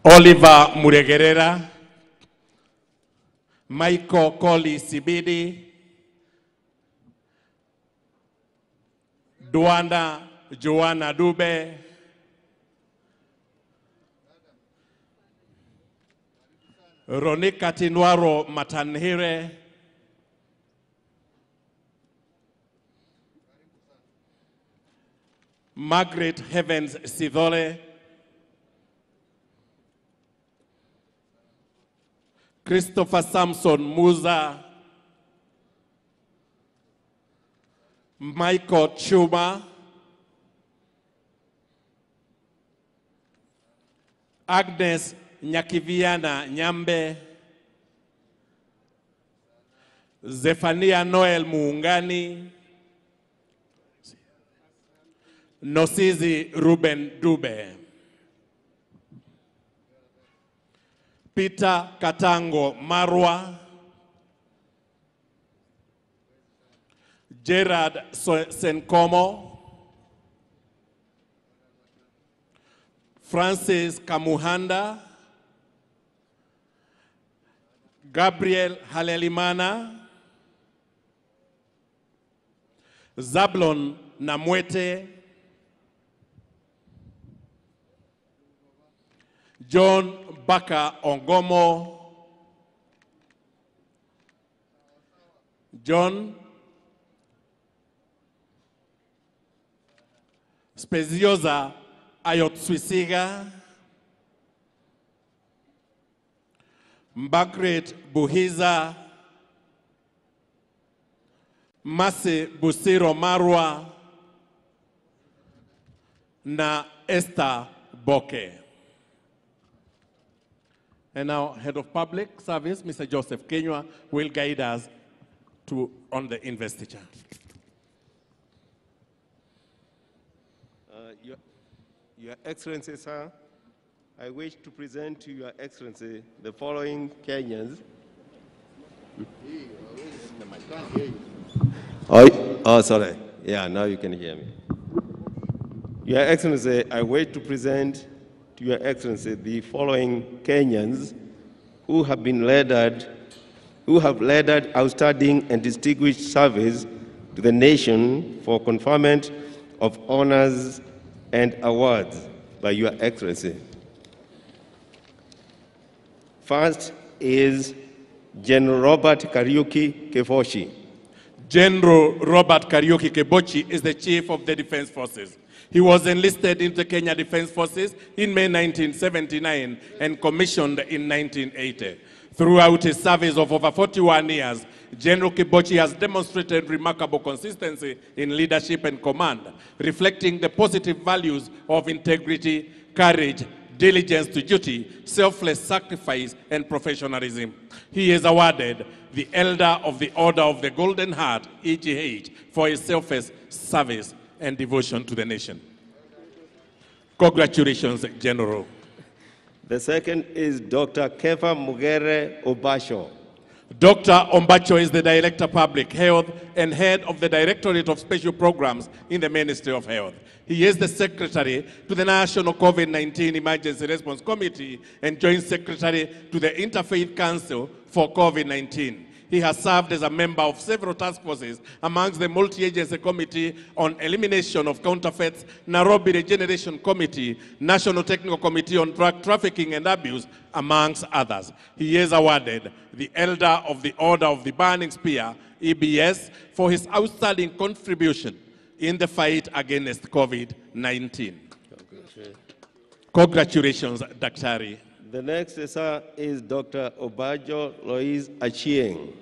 Oliver Muregerera, Michael Koli Sibidi, Duanda Joanna Dube, Ronika Tinwaro Matanhire, Margaret Heavens Sidole, Christopher Samson Musa, Michael Chuma, Agnes Nyakiviana Nyambe, Zephania Noel Muungani, Nosizi Ruben Dube, Peter Katango Marwa, Gerard Senkomo, Francis Kamuhanda, Gabriel Halelimana, Zablon Namwete, John Baka Ongomo, John Speziosa Ayotswisiga, Margaret Buhiza, Masi Busiro Marwa, na Esther Boke. And now, Head of Public Service, Mr. Joseph Kinyua, will guide us on the investiture. Your Excellency, sir, I wish to present to Your Excellency the following Kenyans. Oh, sorry. Yeah, now you can hear me. Your Excellency, I wish to present to Your Excellency the following Kenyans who have been rendered, who have rendered outstanding and distinguished service to the nation for conferment of honors and awards by Your Excellency. First is General Robert Kariuki Kibochi. General Robert Kariuki Kibochi is the Chief of the Defense Forces. He was enlisted into the Kenya Defense Forces in May 1979 and commissioned in 1980. Throughout his service of over 41 years, General Kibochi has demonstrated remarkable consistency in leadership and command, reflecting the positive values of integrity, courage, diligence to duty, selfless sacrifice, and professionalism. He is awarded the Elder of the Order of the Golden Heart, EGH, for his selfless service and devotion to the nation. Congratulations, General. The second is Dr. Kefa Mugere Obasho. Dr. Ombacho is the Director of Public Health and Head of the Directorate of Special Programs in the Ministry of Health. He is the Secretary to the National COVID-19 Emergency Response Committee and Joint Secretary to the Interfaith Council for COVID-19. He has served as a member of several task forces amongst the Multi-Agency Committee on Elimination of Counterfeits, Nairobi Regeneration Committee, National Technical Committee on Drug Trafficking and Abuse, amongst others. He is awarded the Elder of the Order of the Burning Spear, EBS, for his outstanding contribution in the fight against COVID-19. Congratulations, Daktari. The next is Dr. Ombajo Lois Achieng.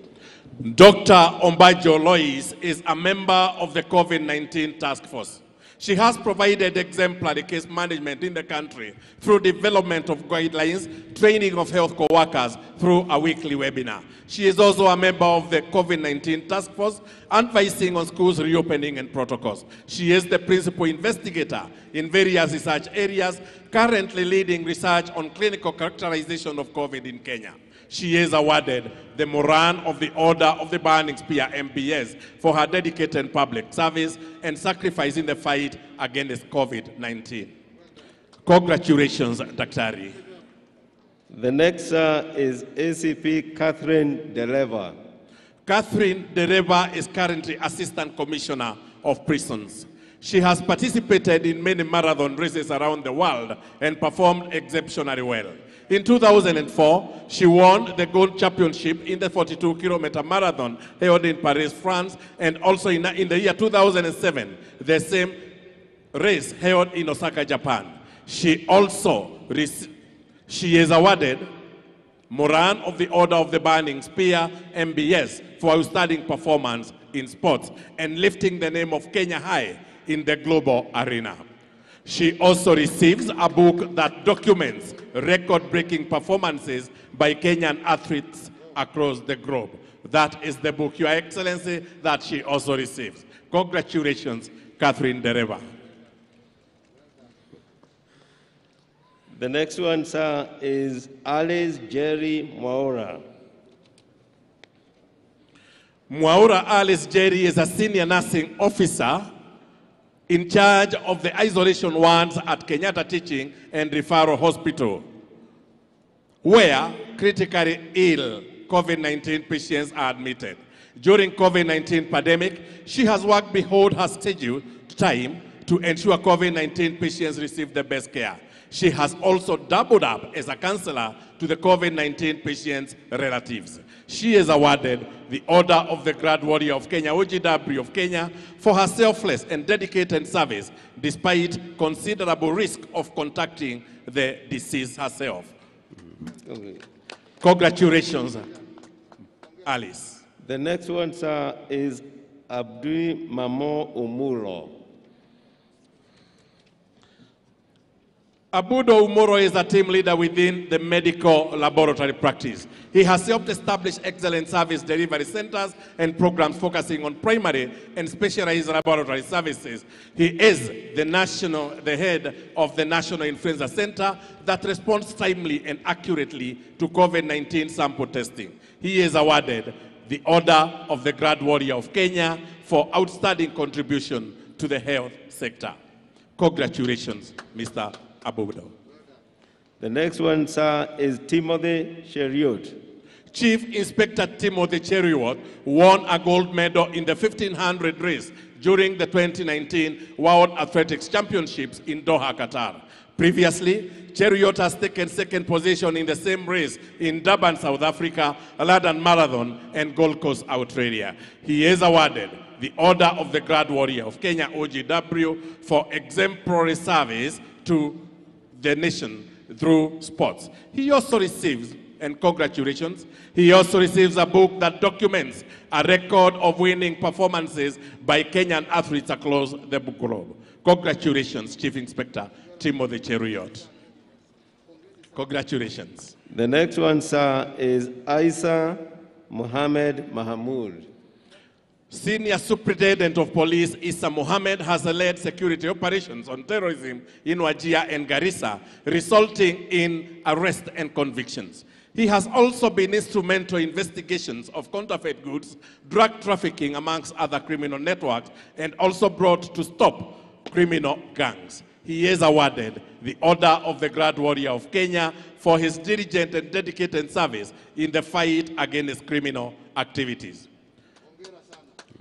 Dr. Ombajo Lois is a member of the COVID-19 task force. She has provided exemplary case management in the country through development of guidelines, training of health co-workers through a weekly webinar. She is also a member of the COVID-19 task force, advising on schools reopening and protocols. She is the principal investigator in various research areas, currently leading research on clinical characterization of COVID in Kenya. She is awarded the Moran of the Order of the Burning Spear, MBS, for her dedicated public service and sacrifice in the fight against COVID-19. Congratulations, Daktari. The next, sir, is ACP Catherine Dereva. Catherine Dereva is currently Assistant Commissioner of Prisons. She has participated in many marathon races around the world and performed exceptionally well. In 2004, she won the gold championship in the 42-kilometer marathon held in Paris, France, and also in the year 2007, the same race held in Osaka, Japan. She also she is awarded Moran of the Order of the Burning Spear, MBS, for outstanding performance in sports and lifting the name of Kenya high in the global arena. She also receives a book that documents record-breaking performances by Kenyan athletes across the globe. That is the book, Your Excellency, that she also receives. Congratulations, Catherine Dereva. The next one, sir, is Alice Jerry Mwaura. Mwaura Alice Jerry is a senior nursing officer in charge of the isolation wards at Kenyatta Teaching and Referral Hospital, where critically ill COVID-19 patients are admitted. During COVID-19 pandemic, she has worked beyond her scheduled time to ensure COVID-19 patients receive the best care. She has also doubled up as a counselor to the COVID-19 patients' relatives. She is awarded the Order of the Grand Warrior of Kenya, OGW of Kenya, for her selfless and dedicated service despite considerable risk of contracting the disease herself. Okay. Congratulations, Alice. The next one, sir, is Abdi Mamo Umuro. Abudo Umuro is a team leader within the medical laboratory practice. He has helped establish excellent service delivery centers and programs focusing on primary and specialized laboratory services. He is the head of the National Influenza Center that responds timely and accurately to COVID-19 sample testing. He is awarded the Order of the Grand Warrior of Kenya for outstanding contribution to the health sector. Congratulations, Mr. Abudo. The next one, sir, is Timothy Cheruiyot. Chief Inspector Timothy Cheruiyot won a gold medal in the 1500 race during the 2019 World Athletics Championships in Doha, Qatar. Previously, Cheruiyot has taken second position in the same race in Durban, South Africa, London Marathon, and Gold Coast, Australia. He is awarded the Order of the Grand Warrior of Kenya, OGW, for exemplary service to the nation through sports. He also receives, and congratulations, he also receives a book that documents a record of winning performances by Kenyan athletes across the globe. Congratulations, Chief Inspector Timothy Cheruiyot. Congratulations. The next one, sir, is Isa Mohammed Mahamud. Senior Superintendent of Police Issa Mohammed has led security operations on terrorism in Wajir and Garissa, resulting in arrest and convictions. He has also been instrumental in investigations of counterfeit goods, drug trafficking, amongst other criminal networks, and also brought to stop criminal gangs. He is awarded the Order of the Grand Warrior of Kenya for his diligent and dedicated service in the fight against criminal activities.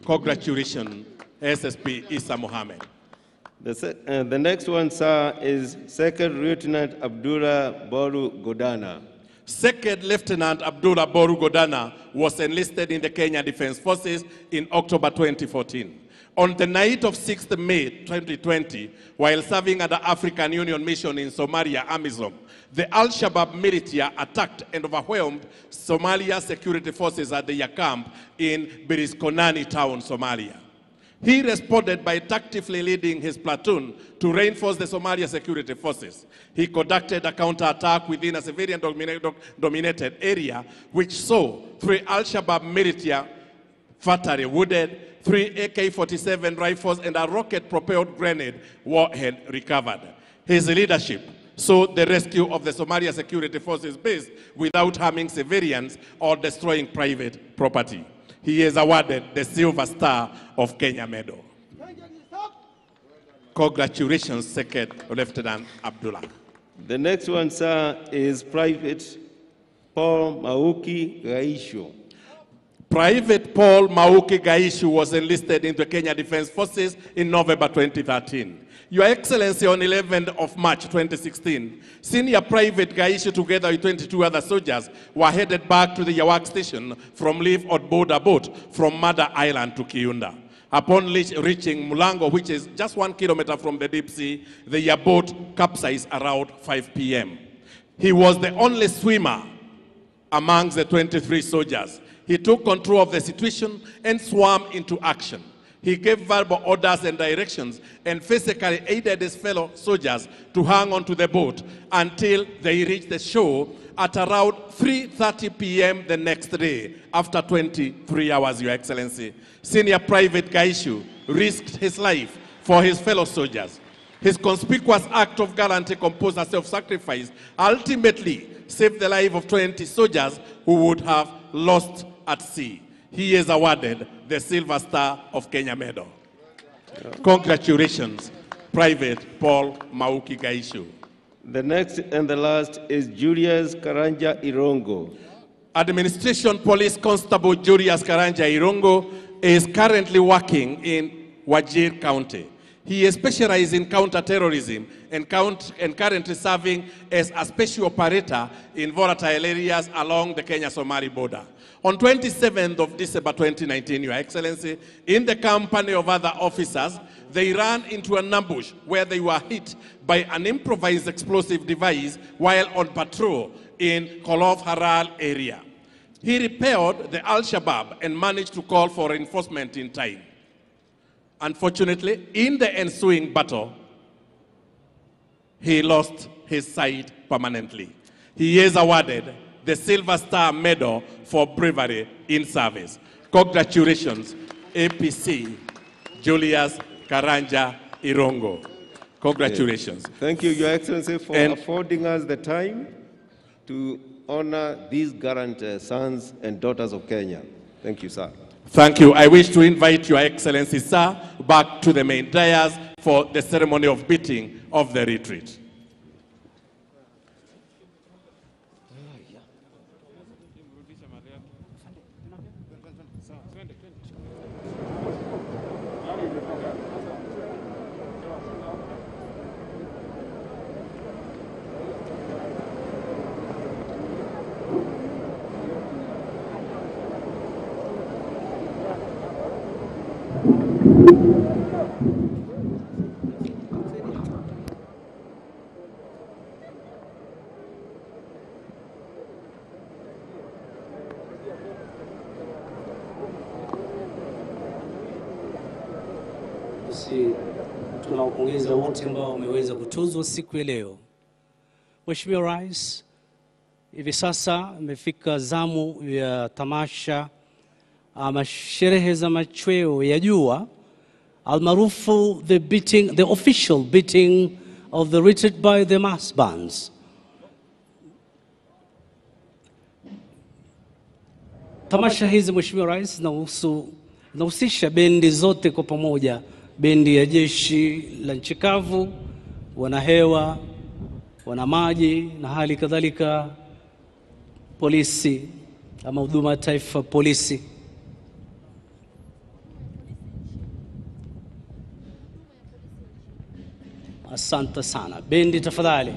Congratulations, SSP Issa Mohammed. The next one, sir, is Second Lieutenant Abdullah Boru Godana. Second Lieutenant Abdullah Boru Godana was enlisted in the Kenya Defense Forces in October 2014. On the night of 6th May 2020, while serving at the African Union mission in Somalia, AMISOM, the Al-Shabaab militia attacked and overwhelmed Somalia security forces at their camp in Biriskonani town, Somalia. He responded by tactically leading his platoon to reinforce the Somalia security forces. He conducted a counterattack within a civilian-dominated area, which saw 3 Al-Shabaab militia fatally wounded, 3 AK-47 rifles, and a rocket-propelled grenade warhead recovered. His leadership saw the rescue of the Somalia security forces base without harming civilians or destroying private property. He is awarded the Silver Star of Kenya Medal. Congratulations, Second Lieutenant Abdullah. The next one, sir, is Private Paul Mauki Gaishu. Private Paul Mauki Gaishu was enlisted into the Kenya Defense Forces in November 2013. Your Excellency, on 11th of March 2016, Senior Private Gaishu together with 22 other soldiers were headed back to the Yawak station from leave on board a boat from Mada Island to Kiunda. Upon reaching Mulango, which is just 1 kilometer from the deep sea, the boat capsized around 5 p.m. He was the only swimmer amongst the 23 soldiers. He took control of the situation and swam into action. He gave verbal orders and directions and physically aided his fellow soldiers to hang onto the boat until they reached the shore at around 3:30 p.m. the next day, after 23 hours, Your Excellency. Senior Private Gaishu risked his life for his fellow soldiers. His conspicuous act of gallantry composed a self-sacrifice ultimately saved the life of 20 soldiers who would have lost at sea. He is awarded the Silver Star of Kenya Medal. Congratulations, Private Paul Mauki Gaishu. The next and the last is Julius Karanja Irongo. Administration Police Constable Julius Karanja Irongo is currently working in Wajir County. He is specialized in counterterrorism and currently serving as a special operator in volatile areas along the Kenya-Somali border. On 27th of December 2019, Your Excellency, in the company of other officers, they ran into an ambush where they were hit by an improvised explosive device while on patrol in Kolof Haral area. He repelled the Al-Shabaab and managed to call for reinforcement in time. Unfortunately, in the ensuing battle, he lost his sight permanently. He is awarded the Silver Star Medal for bravery in service. Congratulations, APC Julius Karanja Irongo. Congratulations. Thank you, Your Excellency, for affording us the time to honor these gallant sons and daughters of Kenya. Thank you, sir. Thank you. I wish to invite Your Excellency, sir, back to the main dais for the ceremony of beating of the retreat. Tunawapongeza wote ambao wameweza kutuzwa siku ya leo. Mheshimiwa Rais, hivi sasa imefika zamu ya tamasha ama sherehe za machweo ya jua, almaarufu the beating, the official beating of the retreat by the mass bands. Tamasha hizi Mheshimiwa Rais zinahusisha bendi zote kwa pamoja, bendi ya jeshi la nchi kavu, wanahewa, wana maji na hali kadhalika polisi ama huduma ya taifa polisi. Asante sana. Bendi tafadhali.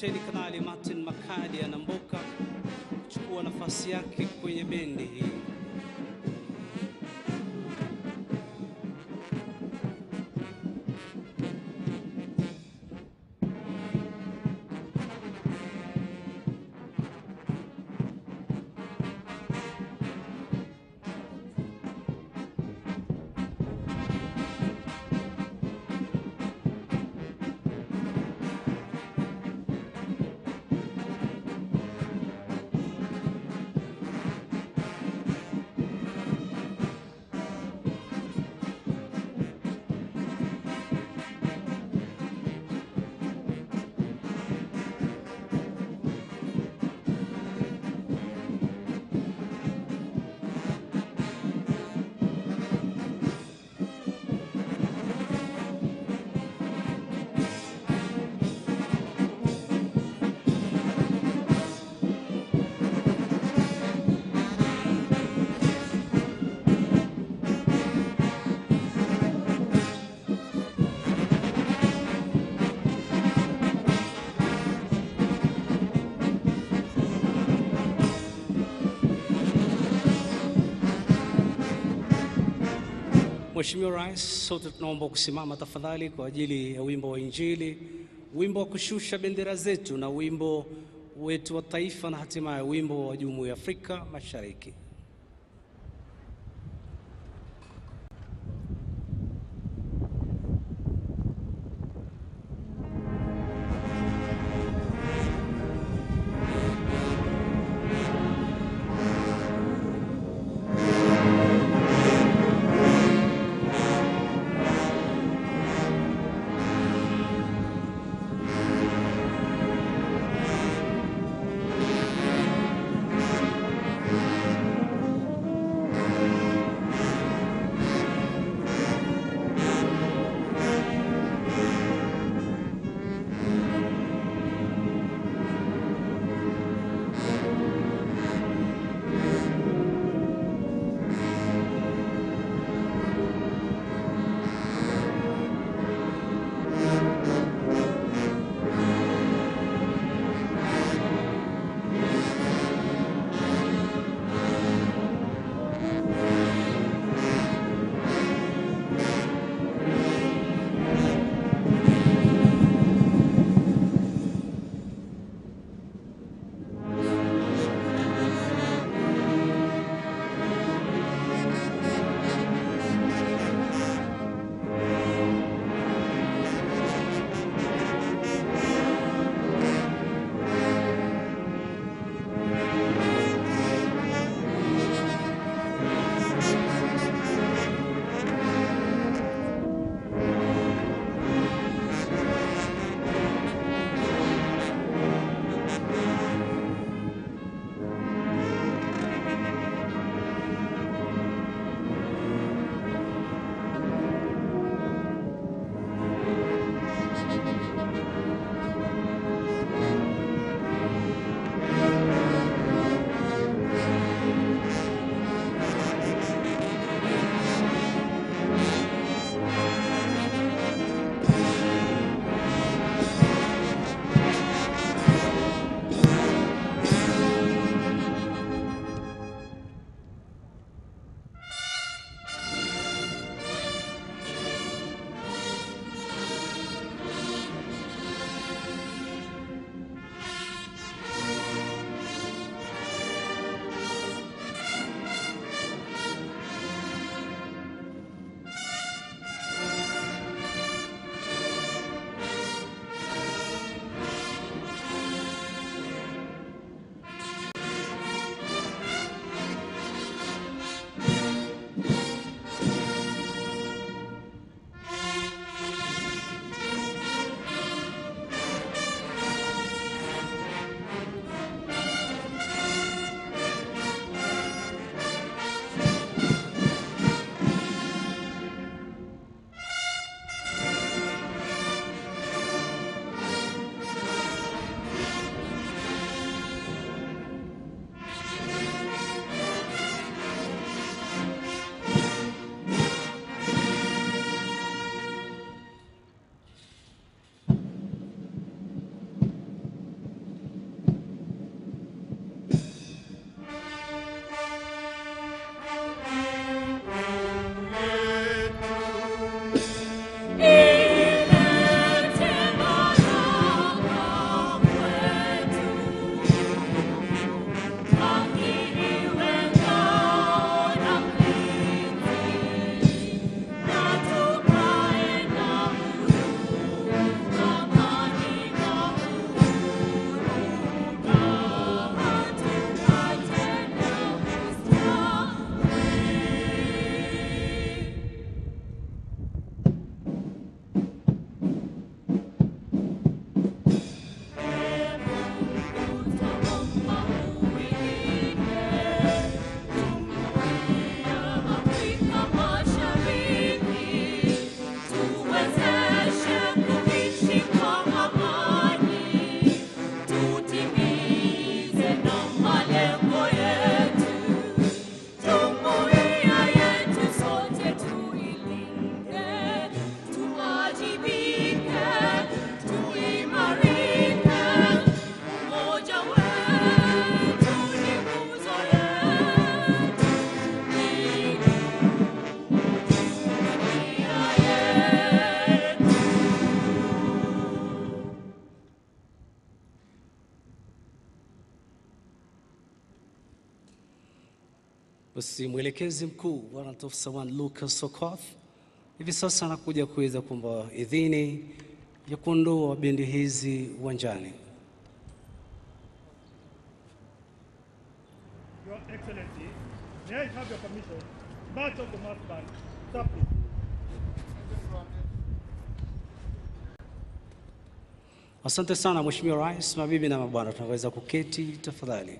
Luteni Kanali Martin Makadia Namboka kuchukua nafasi yake kwenye bendi hii. Mheshimiwa Rais, sote tunaomba kusimama tafadhali kwa ajili ya wimbo wa Injili, wimbo wa kushusha bendera zetu na wimbo wetu wa taifa na hatimaye wimbo wa Jumuiya ya Afrika Mashariki. Basi mwelekezi mkuu Warrant Officer 1 Lucas Okoth hivi sasa anakuja kuweza kuomba idhini ya kuondoa bendi hizi uwanjani. Your Excellency, may I have your permission? March of the Mass Band, stop please. Asante sana Mheshimiwa Rais, mabibi na mabwana, tunaweza kuketi tafadhali.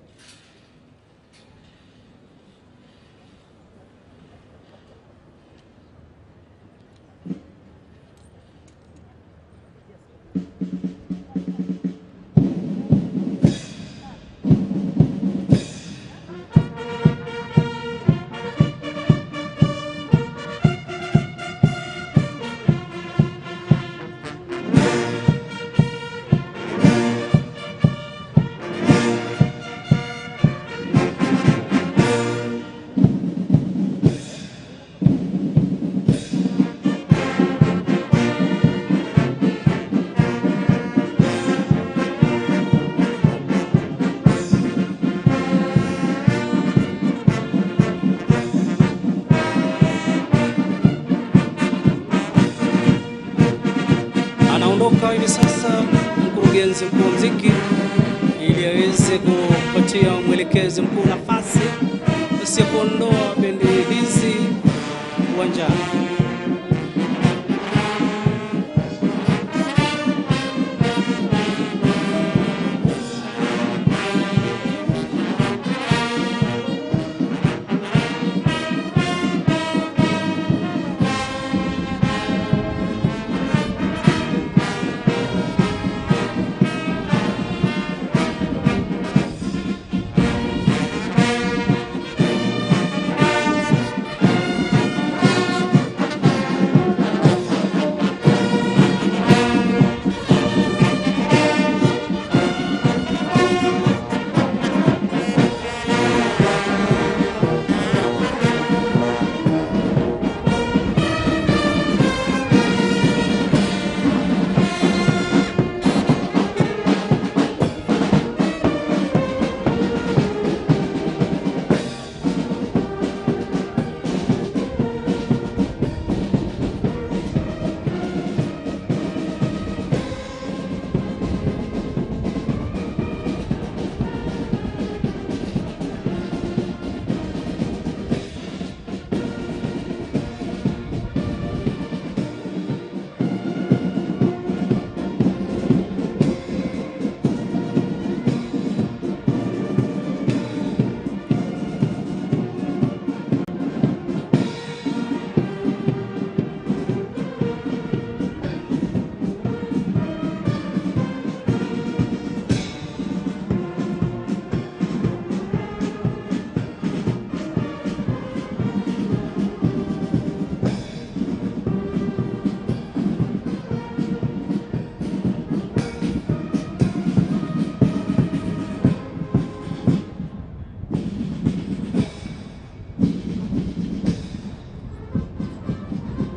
Anaondoka hivi sasa mkurugenzi mkuu wa muziki ili aweze kupatia mwelekezi mkuu nafasi ya kuondoa bendi hizi uwanjani.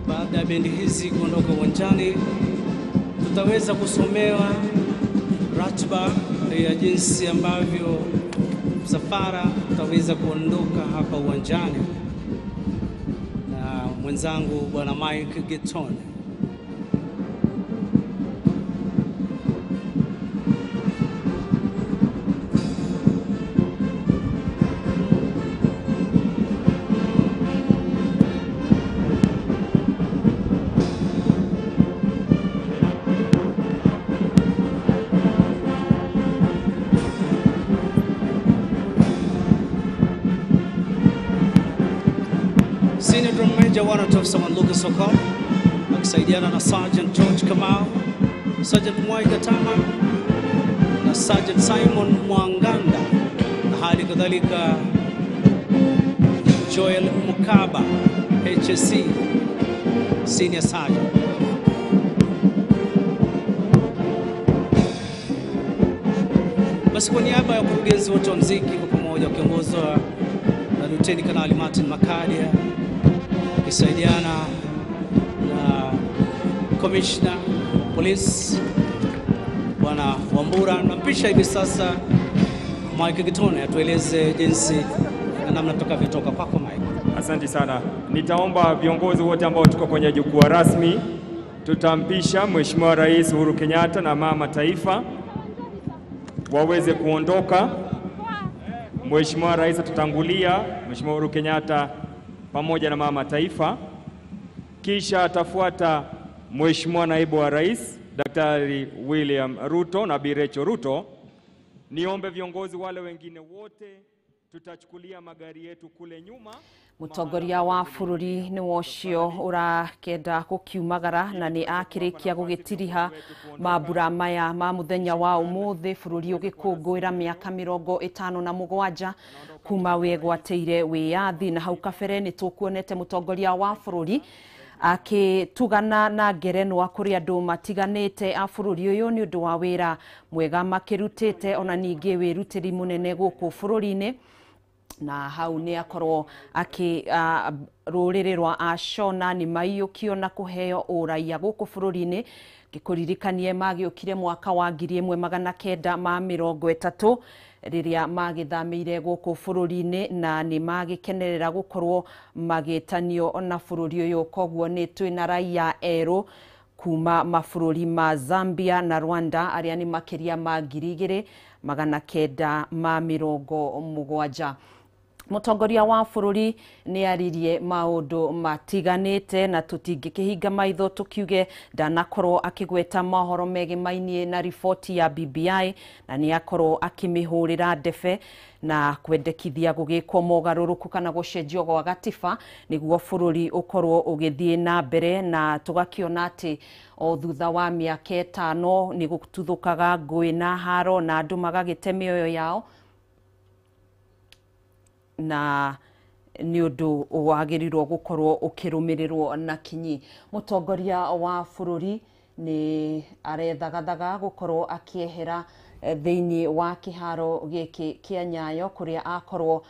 Baada ya bendi hizi kuondoka uwanjani, tutaweza kusomewa ratiba ya jinsi ambavyo msafara utaweza kuondoka hapa uwanjani na mwenzangu Bwana Mike Getone. Senior Drum Major Warrant Officer 1 Lucas Okoth akisaidiana na Sergeant George Kamau, Sergeant Mwai Gatama na Sergeant Simon Mwanganda na hali kadhalika Joel Mukaba HSC Senior Sergeant. Basi kwa niaba ya wakurugenzi wote wa muziki kwa pamoja wakiongozwa na Luteni Kanali Martin Makadia akisaidiana na Commissioner Police Bwana Wambura, nampisha hivi sasa Mike Gitone atueleze jinsi namna tutakavyotoka. Kwako Mike. Asante sana. Nitaomba viongozi wote ambao tuko kwenye jukwaa rasmi, tutampisha Mheshimiwa Rais Uhuru Kenyatta na Mama Taifa waweze kuondoka. Mheshimiwa Rais atatangulia, Mheshimiwa Uhuru Kenyatta pamoja na Mama Taifa, kisha atafuata Mheshimiwa Naibu wa Rais Daktari William Ruto na Bi Rachel Ruto. Niombe viongozi wale wengine wote tutachukulia magari yetu kule nyuma. Mutongoria wa bururi ni wocio urakenda gukiumagara na ni akirikia gugitiriha mambura maya ma muthenya wa umuthi bururi ugikungwira miaka 57 kuma wegwateire wiyathi. Na hau kabere ni tukuonete mutongoria wa bururi akitugana na ngerenwa kuri andu matiganite a bururi uyu ni undu wa wira mwega makirutite ona ningi wirutiri munene guku bururi-ini. Na hau ni akorwo aki ruriri rwa Ashona ni maiyukio na kuheo uraia guku bururi-ini. Ngikuririkanie magiukire mwaka wa 1930 riria magithamire guku bururi-ini na ni magikenerera gukorwo magitanio na bururi uyu. Koguo ni twina raia eru kuma mabururi ma Zambia na Rwanda aria ni makiria ma 2970. Mutongoria wa bururi ni aririe maundu matiganite na tutingikihinga maitho tukiuge ndanakorwo akigweta mohoro megemainie na riboti ya BBI na ni akorwo akimihurira ndebe na kwendekithia gugikwo mogaruruku kana gucenjio gwa gatiba niguo bururi ukorwo ugithie na mbere. Na tugakiona ati o thutha wa miaka 5 ni gututhukaga ngui na haro na andu magagite mioyo yao, na ni undu wagirirwo gukorwo ukirumirirwo na kinyi. Mutongoria wa bururi ni arethagathaga gukorwo akiehera thiini wa kiharo giki kia Nyayo kuria akorwo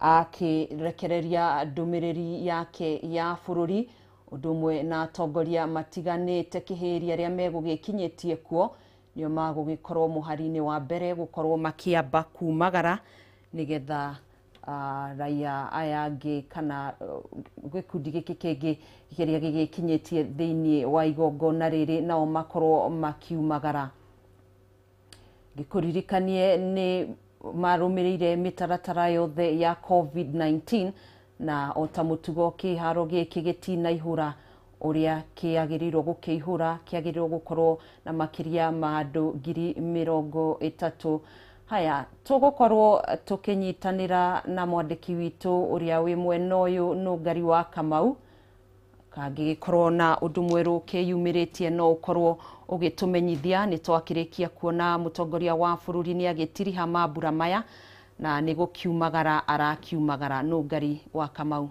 akirekereria ndumiriri yake ya bururi undu umwe na atongoria matiganite kihiri aria megugikinyitie kuo nio magugikorwo muhari-ini wa mbere gukorwo makiamba kumagara nigetha raia aya angĩ kana gĩkundi gĩkĩ kĩngĩ kĩrĩa gĩgĩkinyĩtie thĩinĩ wa igongona rĩrĩ nao makorwo makiumagara. Ngĩkũririkanie nĩ marũmĩrĩire mĩtaratara yothe ya COVID-19 na ota mũtugo kĩharo gĩkĩ gĩtinaihũra ũrĩa kĩagĩrĩirwo gũkĩihũra, kĩagĩrĩirwo gũkorwo na makĩria ma andũ 30,000. Haya, tugukorwo tukinyitanira na mwandiki witu uria wi mwena uyu Nungari wa Kamau. Kangĩgĩkorwo na ũndũ mwerũ kĩyumĩrĩtie no ũkorwo ũgĩtũmenyithia. Nĩ twakĩrĩkia kuona mũtongoria wa bũrũri nĩ agĩtiriha mambura maya na nĩ gũkiumagara arakiumagara. Nungari wa Kamau.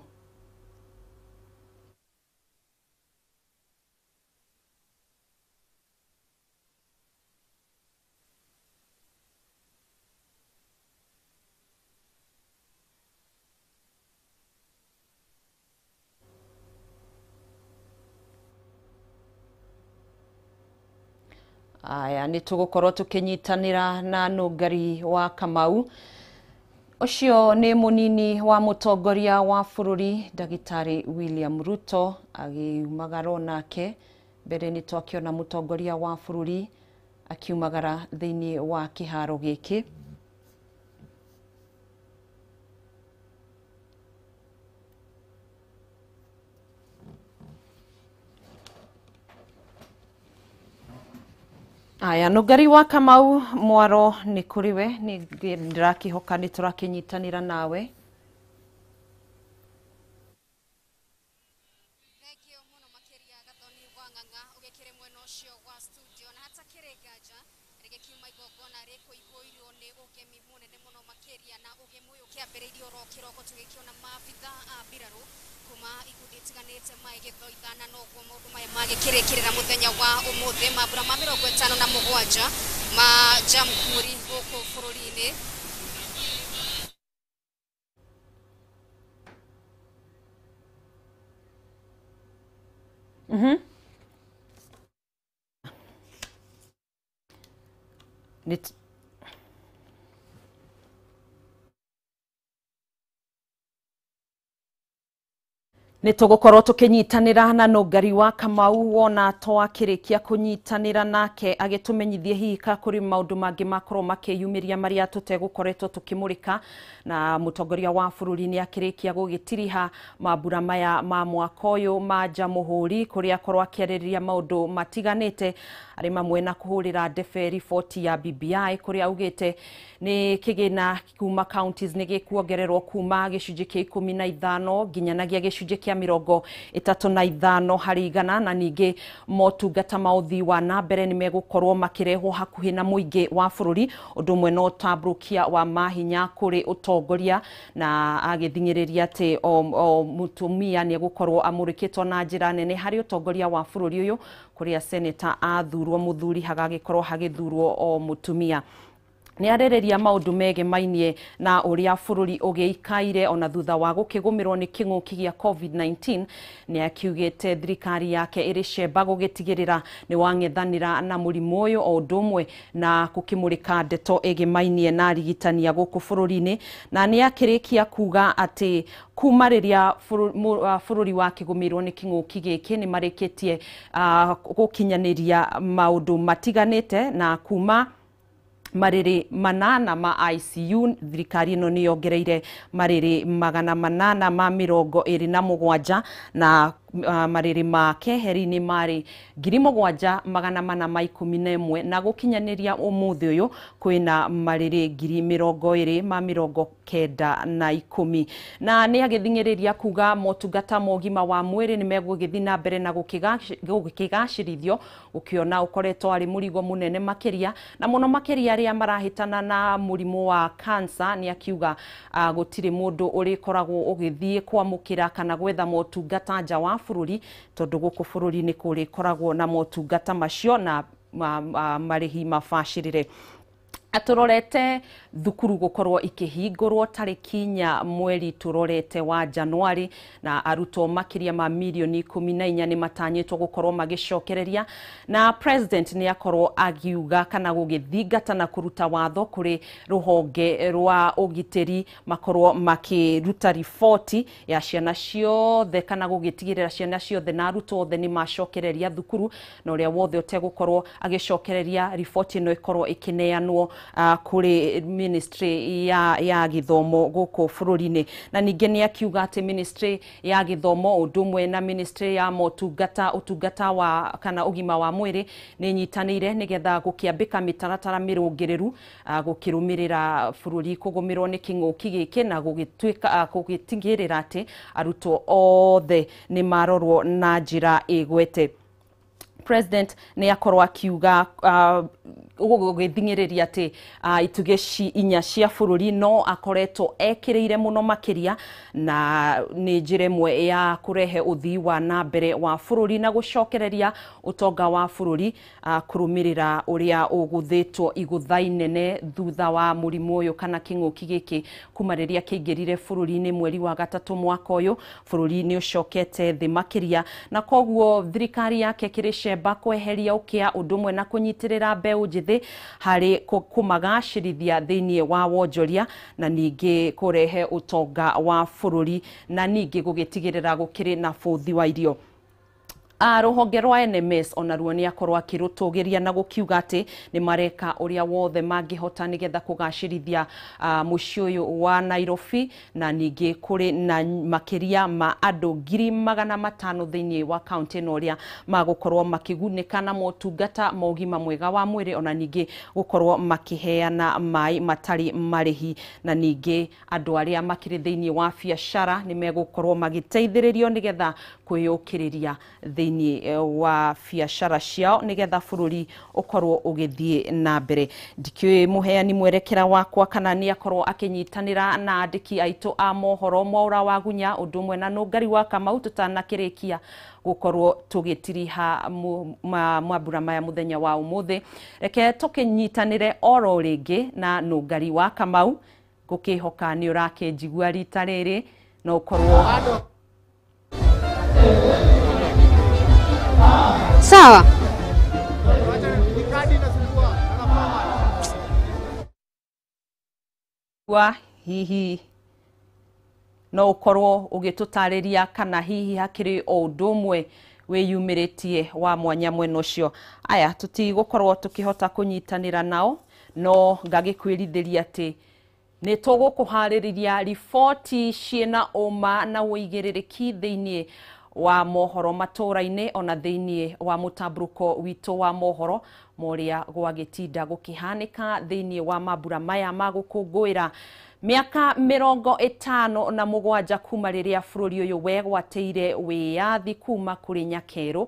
Aya, nĩ tũgũkorwo tũkĩnyitanĩra na Nungari wa Kamau. Ũcio nĩ mũnini wa mũtongoria wa bũrũri Ndagĩtarĩ William Ruto agĩumagara nake. Mbere nĩ twakĩona mũtongoria wa bũrũri akiumagara thĩinĩ wa kĩharo gĩkĩ. Aya, Nungari wa Kamau, mwaro nĩ kũrĩ we, nĩ ndĩrakĩhoka nĩ tũrakĩnyitanĩra nawe. Magĩkĩrĩkĩrĩra mũthenya wa ũmũthĩ mambura ma 57 ma Jamhuri gũkũ bũrũri-inĩ. Nĩ tũgũkorwo tũkĩnyitanĩra na Nũngari wa Kamau wona twakĩrĩkia kũnyitanĩra nake agĩtũmenyithie hihi ka kũrĩ maũndũ mangĩ makorwo makĩyumĩria marĩa tũtegũkoretwo tũkĩmũrĩka. Na mũtongoria wa bũrũri nĩ akĩrĩkia gũgĩtiriha mambura maya ma mwaka ũyũ ma Jamhuri, kũrĩa akorwo akĩarĩrĩria maũndũ matiganĩte arĩ mamwe na kũhũrĩra ndebe riboti ya BBI, kũrĩa augĩte nĩ kĩgĩna kuma counties nĩ gĩkuongererwo kuma gĩcunjĩ kĩa 15 nginyanagia gĩcunjĩ kĩa 35 harĩ igana, na ningĩ motungata ma ũthii wa na mbere nĩ megũkorwo makĩrehwo hakuhĩ na mũingĩ wa bũrũri, ũndũ ũmwe na ũtambũrũkia wa mahinya kũrĩ ũtongoria, na agĩthing'ĩrĩria atĩ o mũtumia nĩ egũkorwo amũrĩkĩtwo na njĩra nene harĩ ũtongoria wa bũrũri ũyũ, kũrĩa seneta athurwo mũthuri hagagĩkorwo hagĩthurwo o mũtumia. Nĩ arĩrĩria maũndũ megemainie na ũrĩa bũrũri ũgĩikaire ona thutha wa gũkĩgũmĩrwo nĩ kĩng'ũki gĩa COVID-19. Nĩ akiugĩte thirikari yake ĩrĩ cemba gũgĩtigĩrĩra nĩ wang'ethanĩra na mũrimũ ũyũ, o ũndũ ũmwe na gũkĩmũrĩka ndeto ĩgemainie na arigitani a gũkũ bũrũri-inĩ. Na nĩ akĩrĩkia kuga atĩ kuma rĩrĩa bũrũri wakĩgũmĩirwo nĩ kĩng'ũki gĩkĩ nĩ marĩkĩtie gũkinyanĩria maũndũ matiganĩte, na kuma marĩrĩ 8 ma ICU thirikari ĩno nĩ yongereire marĩrĩ 827 na marĩrĩ ma keheri-inĩ marĩ 7411, na gũkinyanĩria ũmũthĩ ũyũ kwĩna marĩrĩ 20,910. Na nĩ agĩthing'ĩrĩria kuga motungata ma ũgima wa mwĩrĩ nĩ megũgĩthiĩ na mbere na gũkĩgacĩrithio, ũkĩona ũkoretwo arĩ mũrigo mũnene makĩria, na mũno makĩria arĩa marahĩtana na mũrimũ wa cancer. Nĩ akiuga gũtirĩ mũndũ ũrĩkoragwo ũgĩthiĩ kwamũkĩra kana gwetha motungata nja wa bũrũri, tondũ gũkũ bũrũri-inĩ kũrĩkoragwo na motungata macio na marĩhi mabacĩrĩre. Atũrorete thukuru gũkorwo ikĩhingũrwo tarĩki 4 mweri tũrorete wa Januari, na arutwo makĩria ma mirioni 14 nĩ matanyĩtwo gũkorwo magĩcokereria, na president nĩ akorwo agiuga kana gũgĩthingata na kũruta watho kũrĩ rũhonge rwa ũgitĩri makorwo makĩruta riboti ya ciana ciothe kana gũgĩtigĩrĩra ciana ciothe na arutwo othe nĩ macokereria thukuru, na ũrĩa wothe ũtegũkorwo agĩcokereria riboti ĩno ĩkorwo ĩkĩneanwo kũrĩ ministry ya gĩthomo gũkũ bũrũri-inĩ. Na ningĩ nĩ akiuga atĩ ministry ya gĩthomo ũndũ ũmwe na ministry ya motungata ũtungata wa kana ũgima wa mwĩrĩ nĩ nyitanĩire nĩgetha gũkĩambĩka mĩtaratara mĩrũngĩrĩru gũkĩrũmĩrĩra bũrũri kũgũmĩrwo nĩ kĩng'ũki gĩkĩ, na gũgĩtuĩka gũgĩtigĩrĩra atĩ arutwo othe nĩ marorwo na njĩra ĩgwete. President nĩ akorwo akiuga gũgĩthing'ĩrĩria atĩ itugĩ inya cia bũrũri no akoretwo ekĩrĩire mũno makĩria, na nĩ njĩra ĩmwe ya kũrehe ũthii wa na mbere wa bũrũri na gũcokereria ũtonga wa bũrũri kũrũmĩrĩra ũrĩa ũgũthĩtwo igũtha inene thutha wa mũrimũ ũyũ kana kĩng'ũki gĩkĩ kuma rĩrĩa kĩingĩrire bũrũri-inĩ mweri wa 3 mwaka ũyũ. Bũrũri nĩ ũcokete thĩ makĩria, na koguo thirikari yake kĩrĩ cemba kweheria ũkĩa ũndũ ũmwe na kũnyitĩrĩra mbeũ njĩthĩ harĩ kũmagacĩrithia thĩinĩ wa wonjoria, na ningĩ kũrehe ũtonga wa bũrũri, na ningĩ gũgĩtigĩrĩra gũkĩrĩ na bũthi wa irio. Rũhonge rwa NMS onaruo nĩ akorwo akĩrũtũgĩria na gũkiuga atĩ nĩ mareka ũrĩa wothe mangĩhota nĩgetha kũgacĩrithia mũciĩ ũyũ wa Nairobi, na ningĩ kũrĩ na makĩria ma andũ 500,000 thĩinĩ wa kaunti ĩno ũrĩa magũkorwo makĩgunĩka na motungata ma ũgima mwega wa mwĩrĩ, ona ningĩ gũkorwo makĩheana maĩ matarĩ marĩhi, na ningĩ andũ arĩa makĩrĩ thĩinĩ wa biacara nĩ megũkorwo magĩteithĩrĩrio nĩgetha kwĩyũkĩrĩria thĩinĩ wa biacara ciao nĩgetha bũrũri ũkorwo ũgĩthiĩ na mbere. Ndikĩũĩ mũheani mwerekera wakwa kana nĩ akorwo akĩnyitanĩra na andĩki aitũ a mohoro Mwaũra wa Gunya ũndũ ũmwe na Nũngari wa Kamau tũtanakĩrĩkia gũkorwo tũgĩtiriha mambura maya mũthenya wa ũmũthĩ. Reke tũkĩnyitanĩre oro rĩngĩ na Nũngari wa Kamau, ngũkĩhoka nĩ ũrakĩnjigua rita rĩrĩ na ũkorwo sawa. Wa hihi No ũkorwo ũgĩtũtarĩria kana hihi hakĩrĩ o ũndũ ũmwe wĩyumĩrĩtie wa mwanya mwena ũcio. Aya, tũtigũkorwo tũkĩhota kũnyitanĩra nao, no ngagĩkwĩrithĩria atĩ nĩ tũgũkũharĩrĩria riboti ciĩna ũma na ũigĩrĩrĩki thĩinĩ wa mohoro matũra-inĩ ona thĩinĩ wa mũtambũrũko witũ wa mohoro moria gwagĩtinda gũkĩhanĩka thĩinĩ wa mambura maya ma gũkũngũĩra mĩaka 57 kuma rĩrĩa bũrũri ũyũ wegwatĩire wĩyathi kuma kũrĩ nyakerũ.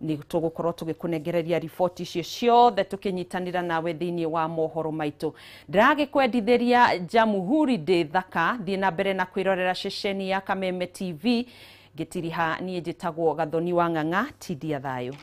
Nĩ tũgũkorwo tũgĩkũnengereria riboti icio ciothe tũkĩnyitanĩra nawe thĩinĩ wa mohoro maitũ. Ndĩragĩkwendithĩria Jamhuri Day thaka, thiĩ na mbere na kwĩrorera ceceni ya Kameme TV. Ngĩtiriha niĩ njĩtagwo Gathoni wa Ng'ang'a, tindia thayũ.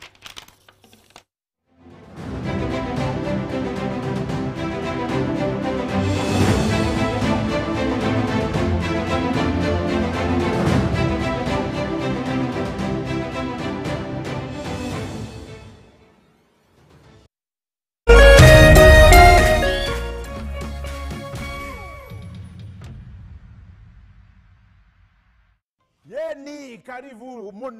Yeni karibu.